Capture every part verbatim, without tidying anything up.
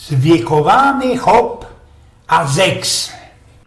Zwiekowany chop a zeks.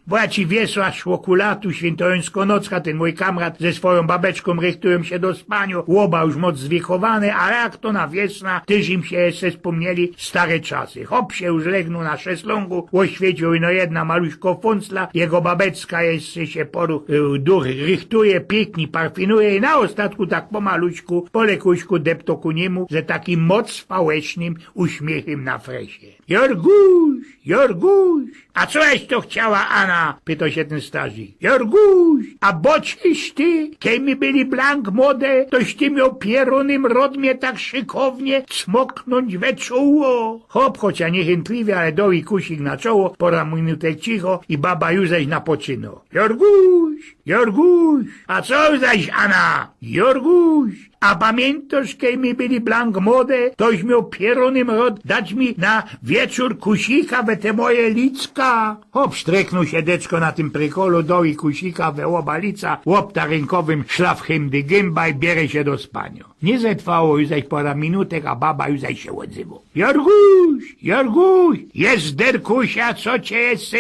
Bo ja ci wiesła, szło ku latu, świyntojońskŏ nocka, tyn mōj kamrat ze swojōm babeczkōm rychtujōm sie do spaniŏ. Ôba już moc zwiekowany, a jak to na wiesna, tyż im sie jeszcze spōmnieli stare czasy. Chop sie już legnōł na szeslōngu, ôświyciōł ino jedna maluśkŏ fōncla, jego babeczka jeszcze sie poruch, y, duch rychtuje, piyknie parfinuje i na ôstatku tak pomaluśku, po lekuśku deptŏ ku niymu, ze takim moc fałesznym uśmiychym na fresie. Jorguś, Jorguś, a co żeś to chciała, Ana? Pytŏ sie tyn starzik. Jorguś, a bŏczysz ty, kej my byli blank młode, toś ty mioł pierōnym rod mie tak szykownie cmoknōńć we czoło. Chop, chociŏż niychyntliwie, ale doł i kusik na czoło, pora minutek cicho i baba już zaś napoczynŏ. Jorguś, Jorguś, a co zaś, Ana? Jorguś, a pamiyntŏsz, kej my byli blank młode, toś mioł pierōnym rod dać mi na wieczōr kusika we te moje licka? Chop sztreknōł sie deczkŏ na tym prykolu, doł i kusika we ôba lica, łopta rynkowym szlafchymdy gymba i bierze sie do spaniŏ. Niy zetrwało już zaś pora minutek, a baba już zaś sie ôdzywŏ. Jorguś, Jorguś, jezderkusia, co cie jeszcze,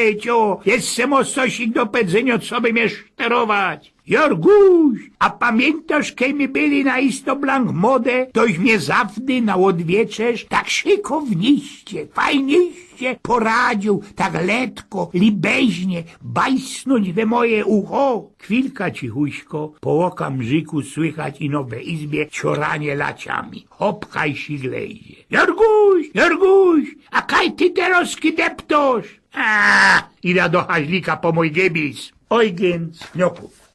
jeszcze mŏsz cosik do pedzyniŏ, co by mie szterować? Jorguś, a pamiyntŏsz, kej my byli na isto blank młode, toś mie zawdy na ôdwieczerz tak szykowniście, fajniście poradziōł tak letko, libeźnie bajsnōńć we moje ucho? Chwilka cichuśko, po ôkamrziku słychać ino we izbie cioranie laciami. Chop kaj sie glezie. Jorguś, Jorguś, a kaj ty terŏzki deptŏsz? A, ida do chaźlika po mōj gybis. Ojgyn z Pniokōw.